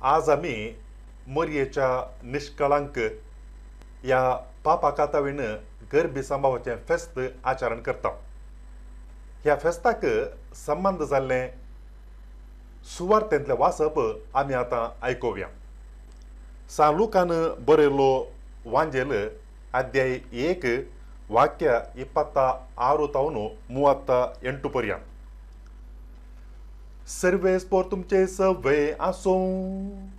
आज आमी मरयेच्या निश्कळांक ह्या पापा कातावीन गरबी सांबावाचें फेस्त आचरण करता. ह्या फेस्ताक संबंद जाल्लें सुवार्थेंतलें वाचप आमी आतां आयकुया. सान लुकान बरयल्लो वांजेल अध्याय 1 वाक्य 26 तावन 38 पर्यंत. सर्वेस्पोर तुमचे सवे आसूं.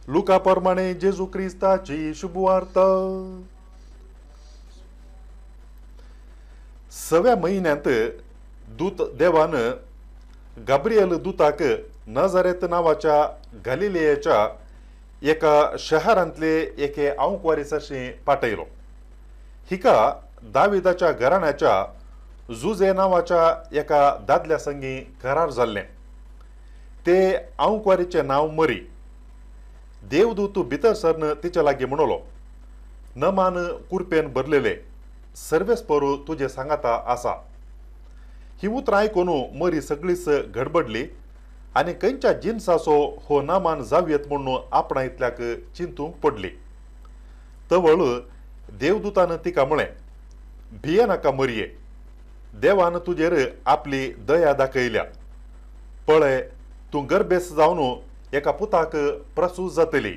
लुका प्रमाणे जेजू क्रिस्ताची शुभवार्ता. 6व्या म्हयन्यांत दूत देवान गाब्रियल दूताक नजारेत नांवाच्या गालिलेयाच्या एका शहरांतले एके आंकवारीसाशी पाठयलो. हिका दाविदाच्या घराण्याच्या जुजे नांवाच्या एका दादल्या संगी करार जाल्लें. ते आंकवारीचें नांव मरी. देवदूत भितर सरन तिच्या लागीं म्हणलो, नमान कुरपेन भरलेले सर्वेस्पोर तुजे सांगाता आसा. ही उतरां आयकून मरी सगळीच गडबडली आनी खंयच्या जिनसाचो हो नामान जावयेत म्हणून आपणा इतल्याक चिंतूंक पडली. तवळ देवदूतान तिका म्हळें, भिये नाका मरये, देवान तुजेर आपली दया दाखयल्या. पळय, तूं गर्भेस्त जावन एका पुताक प्रसूत जातली.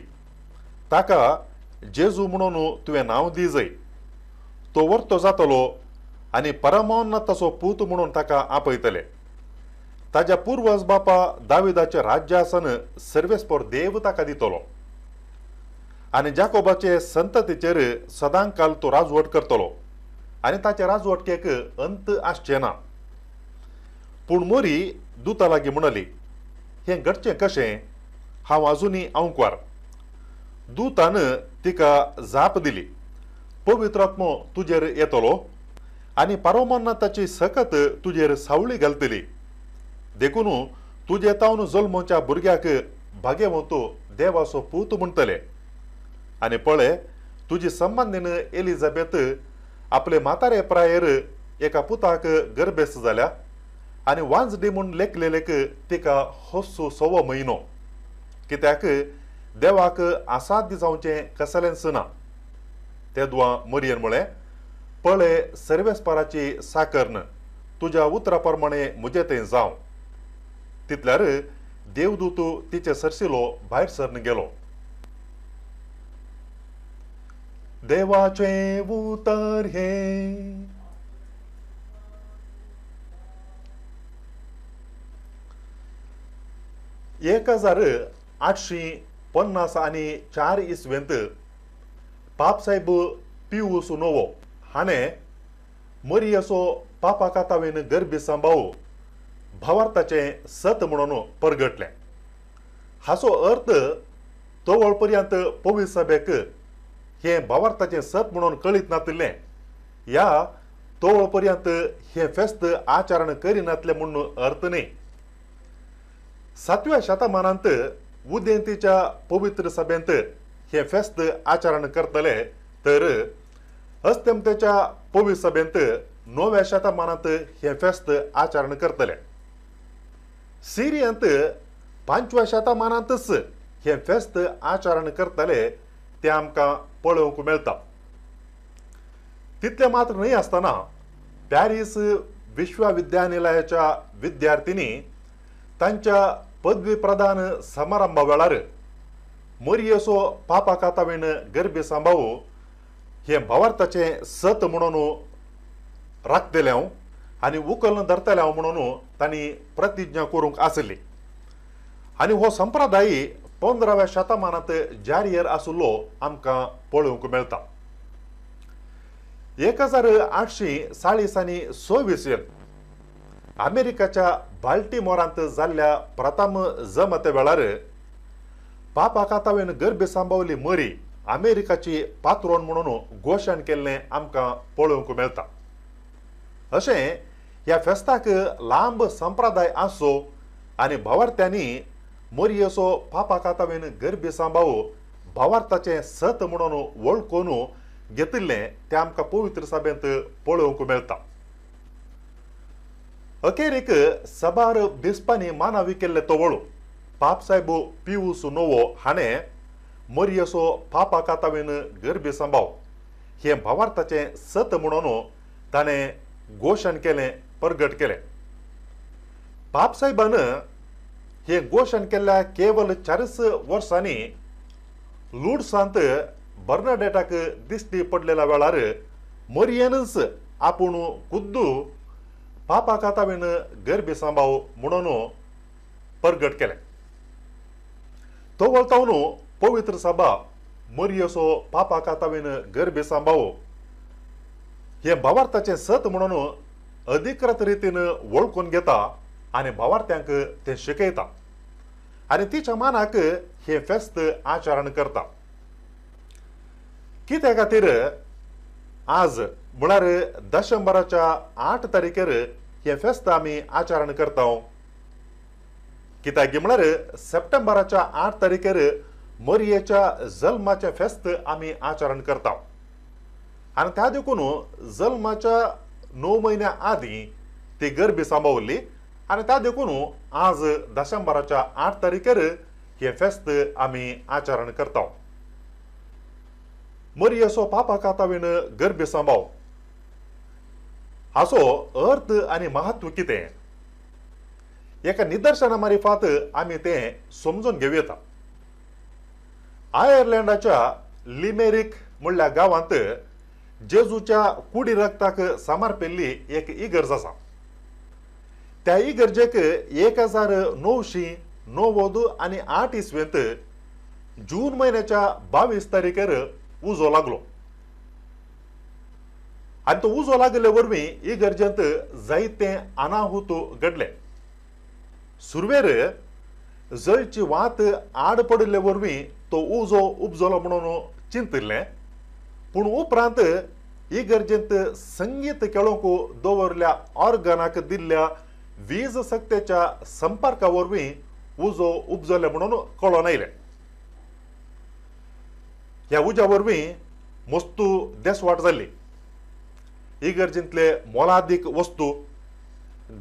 ताका जेजू म्हणून तुवें नांव दिजय. तो वर्तो जातलो आनी परमोन्नताचो पूत म्हणून ताका आपयतले. ताज्या पुर्वज बापा दाविदाचें राज्यासन सर्वेस्पोर देव ताका दितलो आनी जाकोबाचे संततीचेर सदांकाल तो राजवट करतलो आनी ताचे राजवटकेक अंत आसचें ना. पूण मोरी दुता लागीं म्हणली, हें घडचें कशें? हांव आजुनूय आंकवार. दूतान तिका जाप दिली, पवित्र आत्मो तुजेर येतलो आनी परमोन्नताची सकत तुजेर सावळी घालतली. देखून तुजे तावन जल्मोच्या भुरग्याक भाग्यवंत देवाचो पूत म्हणटले. आनी पळय, तुजी संबंदीन एलिझाबेथ आपले म्हातारे प्रायेर एका पुताक गर्भेस्त जाल्या आनी वांजडी म्हूण लेखलेलेक तिका हस्सो 6 म्हयनो. कित्याक देवाक असाध्य जावचें कसलेंच ना. तेदवा मरयेन म्हळें, पळय, सर्वेस्पराची साकर्न तुज्या उतरा प्रमाणे म्हजे थंय जावं. तितल्यार देवदूत तिचे सरशिलो भायर सरन गेलो. देवाचें उतर हें. 1854 इसवेंत पापसाहेब पियूस नोवो हाणें मरियेचो पापा कातावेन गरबी सांबाव भावार्थाचें सत म्हणून परगटलें. हाचो अर्थ तवळ पर्यंत पवित्र सभेक हें भावार्थाचें सत म्हणून कळीत नातिल्लें, ह्या तवळ पर्यंत हें फेस्त आचरण करिनातलें म्हणून अर्थ न्ही. 7व्या शतमानांत उदेंतीच्या पवित्र सभेंत हें फेस्त आचरण करतले तर अस्तमतेच्या पवित्र सभेंत 9व्या शतमानांत हें फेस्त आचरण करतले. सिरियांत 5व्या शतमानांतच हें फेस्त आचरण करतले तें आमकां पळोवंक मेळटा. तितलें मात्र न्हय आसतना पॅरीस विश्वविद्यानिलयाच्या विद्यार्थिनी तांच्या पदवी प्रदान समारंभा वेळार मरियेचो पापा कातावीन गरबी सांबाव हें भावार्थाचें सत म्हणून राखतलें हांव आनी उखलून धरतलें हांव म्हणून तांणी प्रतिज्ञा करूंक आसली. आनी हो संप्रदाय 15व्या शतमानांत जारीयर आशिल्लो आमकां पळोवंक मेळटा. 1840 आनी 26 अमेरिकाच्या बाल्टिमोरांत जाल्ल्या प्रथम जमते वेळार पापा कातावेन गर्भे सांबावली मरी अमेरिकाची पात्रोन म्हणून घोशण केल्लें आमकां पळोवंक मेळटा. अशें ह्या फेस्ताक लांब संप्रदाय आसचो आनी भावार्थ्यांनी मरियेचो पापा कातावेन गर्भे सांबाव भावार्थाचें सत म्हणून वळखून घेतिल्लें तें आमकां पवित्र सभेंत पळोवंक मेळटा. अखेरीक सबार बिस्पांनी मानावी केल्ले तवळ पापसाहेब पियूस नोवो हाणें मरियेचो पापा कातावीन गर्भी सांबाव हें भावार्थाचें सत म्हणून ताणें घोशण केलें, परगट केलें. पापसाहेबान हें घोशण केल्ल्या केवल 4 वर्सांनी लुडसांत बर्नाडेटाक दिश्टी पडलेल्या वेळार मरियेनच आपूण खुद्दू पापा कातावीन गर्भी सांबाव म्हणून परगट केलें. तो वळतावन पवित्र सभा मरियेचो पापा कातावीन गर्भी सांबाव हें भावार्थाचें सत म्हणून अधिकृत रितीन वळखून घेता आनी भावार्थ्यांक तें शिकयता आनी तिच्या मानाक हें फेस्त आचरण करता. कित्या खातीर आज म्हळ्यार दशंबराच्या 8 तारखेर हें फेस्त आमी आचरण करता? कित्याक म्हळ्यार सप्टेंबराच्या 8 तारखेर मरियेच्या जल्माचें फेस्त आमी आचरण करता आनी त्या देखून जल्माच्या 9 म्हयन्या आदीं ती गर्भी सांबावली आनी त्या देखून आज दशंबराच्या 8 तारखेर हें फेस्त आमी आचरण करता. मरियेचो पापा कातावीन गर्भी सांबाव हाचो अर्थ आनी महत्व कितें एका निदर्शना मारिफात आमी तें समजून घेवं येता. आयर्लंडाच्या लिमेरीक म्हणल्या गांवांत जेजूच्या कुडी रक्ताक समर्पिल्ली एक इगर्ज आसा. त्या इगर्जेक 1998 इस्वेंत जून म्हयन्याच्या 22 तारखेर उजो लागलो आनी तो उजो लागिल्ले वरवीं इगर्जेंत जायते अनाहूत घडले. सुरवेर जळची वात आड पडिल्ले वरवीं तो उजो उपजलो म्हणून चिंतिल्लें, पूण उपरांत इगर्जेंत संगीत खेळोवंक दवरल्या ऑर्गनाक दिल्ल्या वीज सक्तेच्या संपर्का वरवीं उजो उपजले म्हणून कळोन आयलें. ह्या उज्या वरवीं मस्तू देसवाट जाल्ली. इगर्जेंतले मोलादीक वस्तू,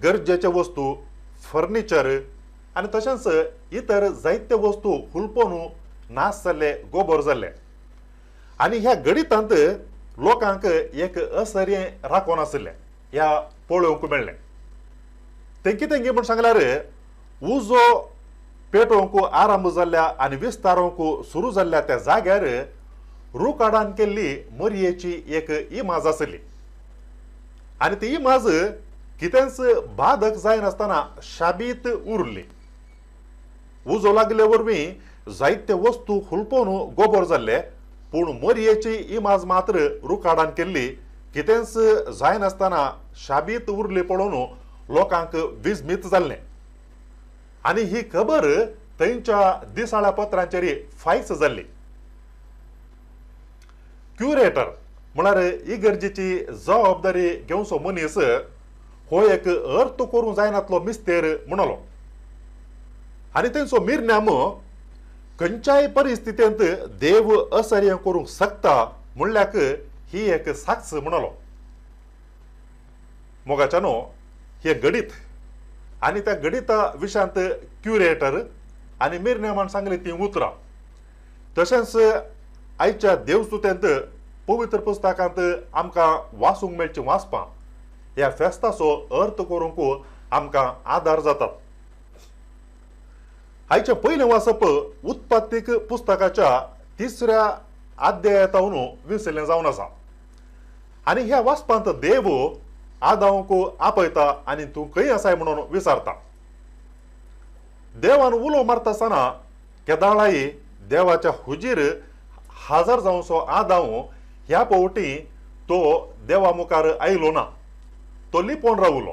गरजेचे वस्तू, फर्निचर आनी तशेंच इतर जायते वस्तू हुलपोवन नाश जाल्ले, गोबर जाल्ले आनी ह्या गणितांत लोकांक एक असर्यें राखून आशिल्लें ह्या पळोवंक मेळ्ळें. तें कितें म्हूण सांगल्यार उजो पेटोवंक आरंभ जाल्ल्या आनी विस्तारोवंक सुरू जाल्ल्या त्या जाग्यार रुकाडान केल्ली मरयेची एक इमाज आशिल्ली आनी ती इमाज कितेंच बाधक जायनासतना शाबीत उरली. उजो लागले वरवीं जायते वस्तू हुलपोवन गोबर जाल्ले, पूण मरयेची इमाज मात्र रुकाडान केल्ली कितेंच जायनासतना शाबीत उरली पळोवन लोकांक विस्मीत जाल्लें आनी ही खबर थंयच्या दिसाळ्या पत्रांचेर फायस जाल्ली. क्युरेटर म्हळ्यार इगर्जेची जबाबदारी घेवचो मनीस हो एक अर्थ करूंक जायनातलो मिस्तेर म्हणलो आनी तेंचो मिरन्याम खंयच्याय परिस्थितींत देव असर्य करूंक शकता म्हणल्याक ही एक साक्ष म्हणलो. मोगाच्यानो हे गणीत आनी त्या गणिता विशयांत क्युरेटर आनी मिरन्यामान सांगली ती उतरां तशेंच आयच्या देवस्तुतेंत पवित्र पुस्तकांत आमकां वाचूंक मेळची वाचपां ह्या फेस्ताचो अर्थ करूंक आमकां आदार जातात. आयचें पयलें वाचप उत्पत्तीक पुस्तकाच्या 3ऱ्या अध्यायातावन विसरलें जावन आसा आनी ह्या वाचपांत देव आदावंक आपयता आनी तूं खंय आसाय म्हणून विचारता. देवान उलो मारता आसतना केदाळाय देवाच्या हुजीर हाजर जावचो आदाव ह्या फावटी तो देवा मुखार आयलो ना, तो लिपोवन रावलो.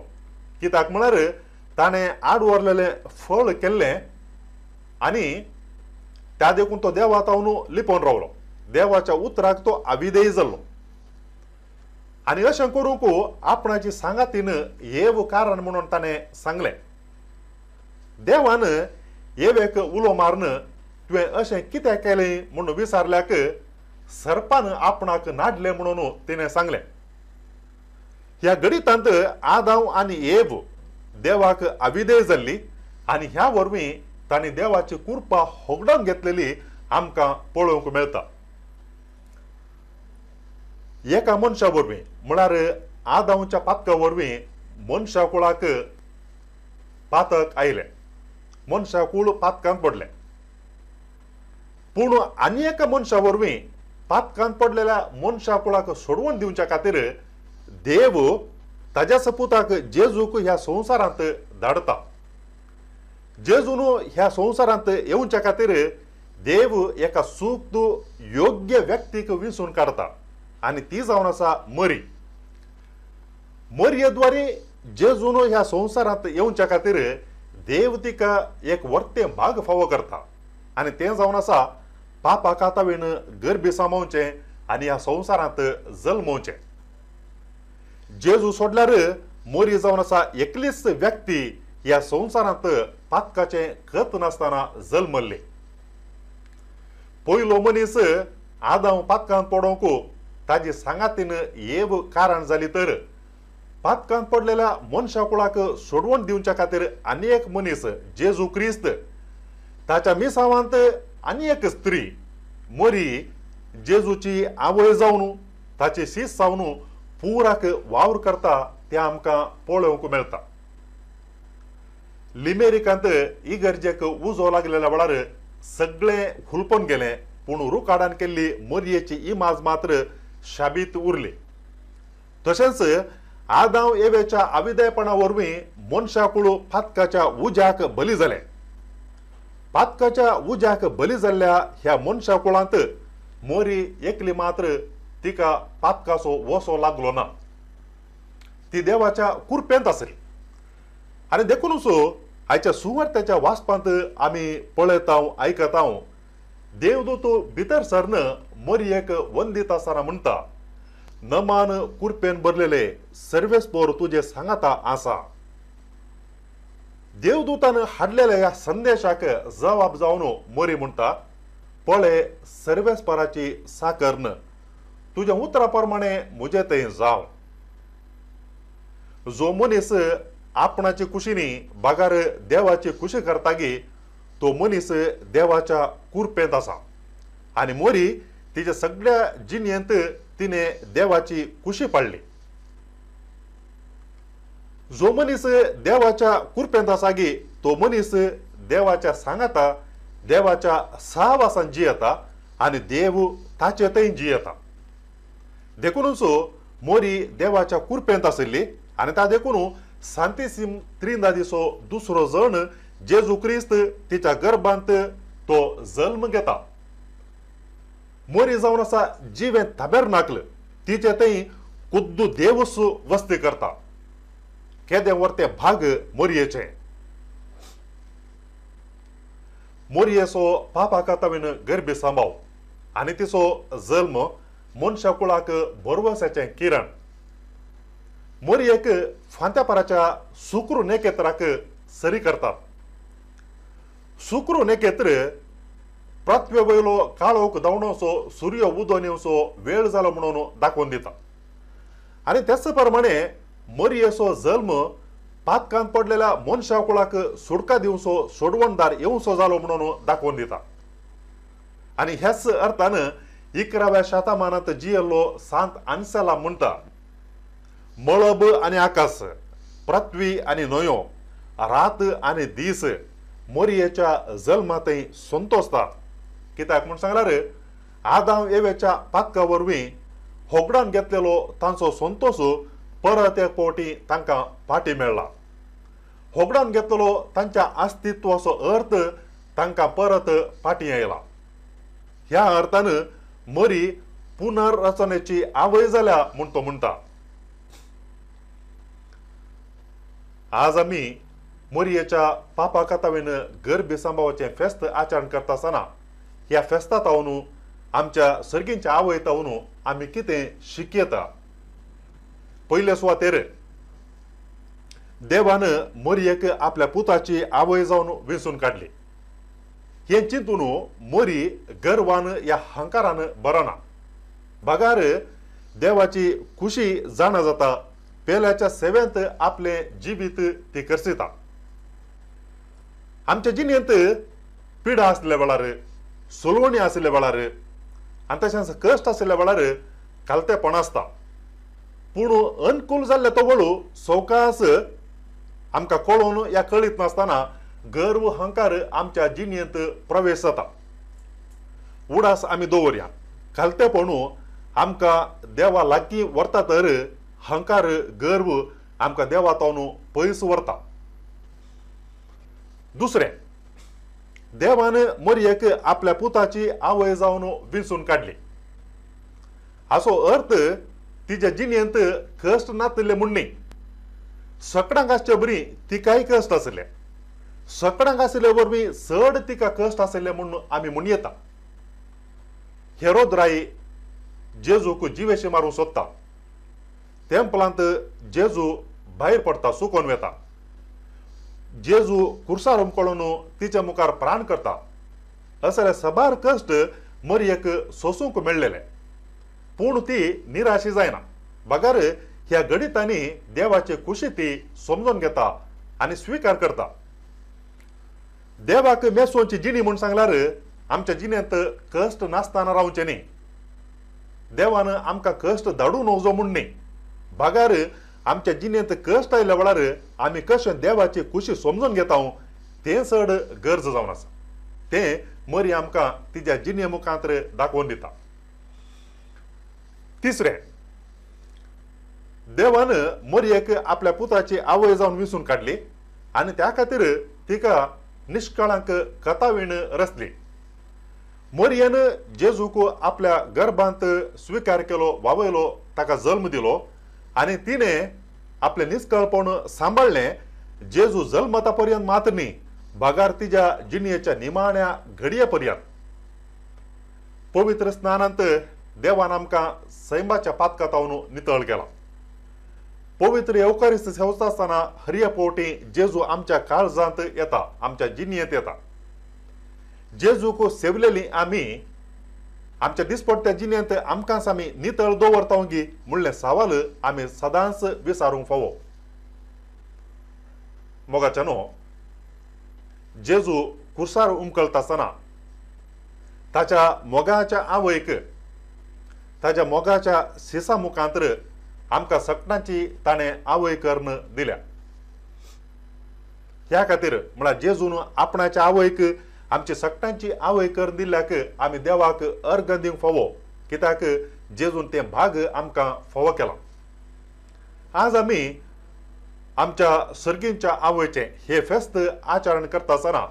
कित्याक म्हळ्यार ताणें आडवरलेलें फळ केल्लें आनी त्या देखून तो देवा तावन लिपोवन रावलो. देवाच्या उतराक तो अविधेय जाल्लो आनी अशें करूंक आपणाची सांगातीन येव कारण म्हणून ताणें सांगलें. देवान येवेक उलो मारून तुवें अशें कित्याक केलें म्हणून विचारल्याक सर्पान आपणाक नाडलें म्हणून तिणें सांगलें. ह्या गणितांत आदाव आनी एव देवाक अविधेय जाल्ली आनी ह्या वरवीं तांणी देवाची कृपा होगडावन घेतलेली आमकां पळोवंक मेळटा. एका मनशा वरवीं म्हळ्यार आदांवच्या पातका वरवीं मनशा कुळाक पातक आयलें, मनशा कूळ पातकांत पडलें. पूण आनी एका मनशा वरवीं पातकांत पडलेल्या मनशा कुळाक सोडवून दिवच्या खातीर देव ताज्या सपुताक जेजूक ह्या संवसारांत धाडटा. जेजून ह्या संवसारांत येवच्या खातीर देव एका सूक्त योग्य व्यक्तीक विंचून काडटा आनी ती जावन आसा मरी. मरयेद्वारे जेजून ह्या संवसारांत येवच्या खातीर देव तिका एक वर्तें भाग फावो करता आनी तें जावन आसा पापा कातावीन गर्भी सामावचें आनी ह्या संवसारांत जल्मोवचें. जेजू सोडल्यार मरी जावन आसा एकलीच व्यक्ती ह्या संवसारांत पातकाचें खत नासतना जल्मल्ली. पयलो मनीस आदांव पातकांत पडोवंक ताजी सांगातीन एव कारण जाली तर पातकांत पडलेल्या मनशा कुळाक सोडवण दिवच्या खातीर आनी एक मनीस जेजू क्रिस्त, ताच्या मिसावांत आनी एक स्त्री मरी जेजूची आवय जावन ताची शीस जावन पुराक वावर करता तें आमकां पळोवंक मेळटा. लिमेरिकांत इगर्जेक उजो लागलेल्या वेळार सगळें हुलपून गेलें, पूण रुकाडान केल्ली मरयेची इमाज मात्र शाबीत उरली. तशेंच आदांव एवेच्या अविदेयपणा वरवीं मनशाकुळ पातकाच्या उज्याक बली जालें. पातकाच्या उज्याक बली जाल्ल्या ह्या मनशाकुळांत मोरी एकली मात्र तिका पातकाचो वसो लागलो ना, ती देवाच्या कुरपेंत आसली. आनी देखूनच आयच्या सुवार्त्याच्या वाचपांत आमी पळयता आयकता देवदूत भितर सरन मरयेक वंदीत आसतना म्हणटा, नमान कुरपेन भरलेले सर्वेस्पोर तुजे सांगाता आसा. देवदूतान हाडलेल्या ह्या संदेशाक जबाब जावन मरी म्हणटा, पळय सर्वेस्पराची साकर्न तुज्या उतरा प्रमाणे म्हजे थंय जावं. जो मनीस आपणाची कुशीनी बागार देवाची खुशी करतागी तो मनीस देवाच्या कुरपेंत आसा आनी मोरी तिच्या सगळ्या जिणेंत तिणें देवाची खुशी पाडली. जो मनीस देवाच्या कुरपेंत आसा गी तो मनीस देवाच्या सांगाता देवाच्या सहवासान जियेता आनी देव ताचे थंय जियेता. देखूनच मोरी देवाच्या कुरपेंत आशिल्ली आनी ता देखून सांतिसीम त्रिंदादीचो दुसरो जण जेजू क्रिस्त तिच्या गर्भांत तो जल्म घेता. मोरी जावन आसा जिवें ताबेरनाकल तिचे थंय कुद्दू देवूच वस्ती करता. केदें वर्ते भाग मोरयेचें. मोरयेचो पापा कातावीन गर्भी सांबाव आनी तिचो जल्म मनशा कुळाक भरवसाचें किरण. मोरयेक फांत्यापाराच्या सुक्रू नेकेत्राक सरी करतात. सुक्रू नेकेत्र पृथ्वे वयलो काळोख धांवणोसो सूर्य उदोन येवचो वेळ जालो म्हणून दाखोवन दिता. आनी त्याच प्रमाणे मरयेचो जल्म पातकांत पडलेल्या मनशा कुळाक सुडका दिवचो सोडवणदार येवचो जालो म्हणून दाखोवन दिता. आनी ह्याच अर्थान 11व्या शतमानांत जियेल्लो सांत आन्सेला म्हणटा, मळब आनी आकाश, पृथ्वी आनी न्हंयो, रात आनी दीस मोरयेच्या जल्मांतय संतोसता. कित्याक म्हूण सांगल्यार आदाम एवेच्या पातका वरवीं होगडान घेतलेलो तांचो संतोस परत एक फावटी तांकां फाटी मेळ्ळा. होगडान घेतलेलो तांच्या अस्तित्वाचो अर्थ तांकां परत फाटी आयला. ह्या अर्थान मरी पुनर्रचनेची आवय जाल्या म्हूण तो म्हणटा. आज आमी मोरयेच्या पापा कातावीन गर्भी सांबावाचें फेस्त आचरण करता आसतना ह्या फेस्ता तावन आमच्या सर्गींच्या आवय तावन आमी कितें शिकयता. पयले सुवातेर देवान मोरयेक आपल्या पुताची आवय जावन वेंचून काडली. हें चिंतून मोरी गर्वान ह्या हंकारान बरना, बगार देवाची खुशी जाणा जाता पेल्याच्या सेवेंत आपलें जिवीत ती करसिता. आमच्या जिणेंत पिडा आसल्या वेळार, सोलवणी आशिल्ल्या वेळार आनी तशेंच कश्ट आशिल्ल्या वेळार खालतेपण आसता. पूण अनुकूल जाल्ले तो वळू सवकास आमकां कळोवन या कळीत नासतना गर्व अहंकार आमच्या जिणेंत प्रवेश जाता. उडास आमी दवरया, खालतेपण आमकां देवा लागीं व्हरता तर अहंकार गर्व आमकां देवा तावन पयस व्हरता. दुसरें, देवान मरयेक आपल्या पुताची आवय जावन विंचून काडली. हाचो अर्थ तिच्या जिणेंत कश्ट नातिल्ले म्हूण न्ही. सकडांक आसचे बरी तिकाय कश्ट आशिल्ले, सकडांक आशिल्ले वरवीं चड तिका कश्ट आशिल्ले म्हूण आमी म्हूण येता. हेरोद राय जेजूक जिवेशी मारूंक सोदता. तेंपलांत जेजू भायर पडटा, सुकोन वेता. जेजू कुर्सार उमकळून तिच्या मुखार प्राण करता. असले सबार कश्ट मरयेक सोसूंक मेळ्ळेले, पूण ती निराशी जायना. बगर ह्या गणितांनी देवाची खुशी ती समजून घेता आनी स्विकार करता. देवाक मेसोवची जिणी म्हूण सांगल्यार आमच्या जिणेंत कश्ट नासतना रावचें न्ही. देवान आमकां कश्ट धाडूं नजो म्हूण न्ही, बगर आमच्या जिणेंत कश्ट आयल्या वेळार आमी कशें देवाची खुशी समजून घेता तें चड गरज जावन आसा. तें मरी आमकां तिच्या जिणे मुखांत दाखोवन दिता. तिसरें, देवान मरयेक आपल्या पुताची आवय जावन विंचून काडली आनी त्या खातीर तिका निष्कळांक कथावीण रचली. मरयेन जेजूक आपल्या गर्भांत स्विकार केलो, वावयलो, ताका जल्म दिलो आनी तिणें आपलें निष्कळपण सांबाळ्ळें. जेजू जल्मता पर्यंत मात न्ही, बगार तिच्या जिणेच्या निमाण्या घडये पर्यंत. पवित्र स्नानांत देवान आमकां सैमाच्या पातका तावन नितळ केला. पवित्र येवकारिस्त सेवता आसतना हरये पोवटी जेजू आमच्या काळजांत येता, आमच्या जिणेंत येता. जेजूक सेवलेली आमी आमच्या दिसपट्ट्या जिणेंत आमकांच आमी नितळ दवरता गी म्हणलें सवाल आमी सदांच विचारूंक फावो. मोगाच्यानो, जेजू कुर्सार उमकळटा आसतना ताच्या मोगाच्या आवयक, ताच्या मोगाच्या सिसा मुखांतर आमकां सगळ्यांची ताणें आवय करून दिल्या. ह्या खातीर म्हळ्यार जेजून आपणाच्या आवयक आमची सगळ्यांची आवय करून दिल्ल्याक आमी देवाक अर्घ दिवंक फावो, कित्याक जेजून तें भाग आमकां फावो केलां. आज आमी आमच्या सर्गींच्या आवयचें हें फेस्त आचरण करता आसतना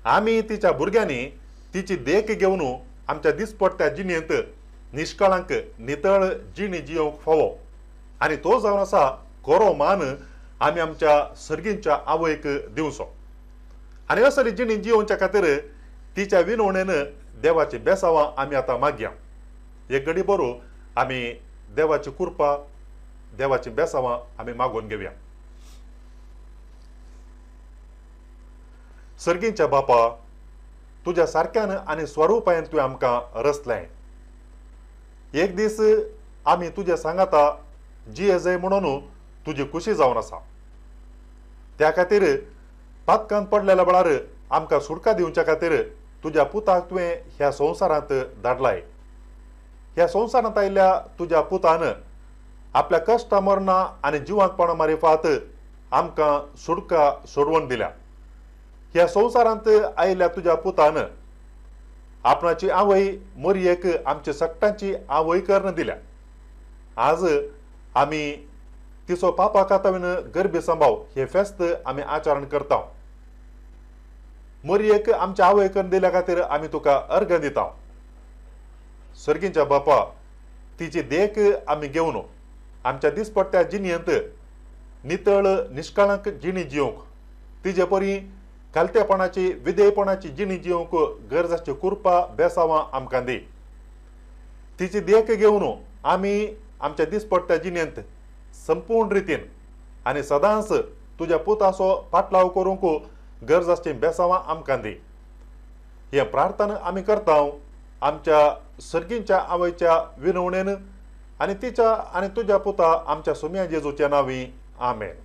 आमी तिच्या भुरग्यांनी तिची देख घेवन आमच्या दिसपट्ट्या जिणेंत निष्कळांक नितळ जिणी जियोवंक फावो आनी तो जावन आसा खरो मान आमी आमच्या सर्गींच्या आवयक दिवचो. आनी असली जिणी जियोवच्या खातीर तिच्या विनवणेन देवाची बेसावां आमी आतां मागया. एक घडी बरो आमी देवाची कृपा, देवाची बेसावां आमी मागून घेवया. सर्गींच्या बापा, तुज्या सारक्यान आनी स्वरुपान तुवें आमकां रचलें. एक दीस आमी तुज्या सांगाता जिये म्हणून तुजी खुशी जावन आसा. त्या खातीर पातकान पडलेल्या वेळार आमकां सुटका दिवच्या खातीर तुज्या पुताक तुवें ह्या संवसारांत धाडलाय. ह्या संवसारांत आयिल्ल्या तुज्या पुतान आपल्या कश्टा मरणां आनी जिवांतपणा मारिफात आमकां सुटका सोडवण दिल्या. ह्या संवसारांत आयिल्ल्या तुज्या पुतान आपणाची आवय मरयेक आमच्या सगळ्यांची आवय करून दिल्या. आज आमी तिचो पापा कातावीन गरबी सांबाव हे फेस्त आमी आचरण करता. मरयेक आमच्या आवय करून दिल्या खातीर आमी तुका अर्घ दिता. सर्गींच्या बापा, तिची देख आमी घेवन आमच्या दिसपट्ट्या जिणेंत नितळ निष्कळंक जिणी जिवंक, तिजे परी खालतेपणाची विधेयपणाची जिणी जिवंक गरज आसची कृपा बेसावां आमकां दी. तिची देख घेवन आमी आमच्या दिसपट्ट्या जिणेंत संपूर्ण रितीन आनी सदांच तुज्या पुताचो पाटलाव करूंक गरज आसची बेसावां आमकां दी. हें प्रार्थना आमी करता आमच्या सर्गींच्या आवयच्या विनवणेन आनी तिच्या आनी तुज्या पुता आमच्या सुम्या जेजूच्या नांवी. आमेन.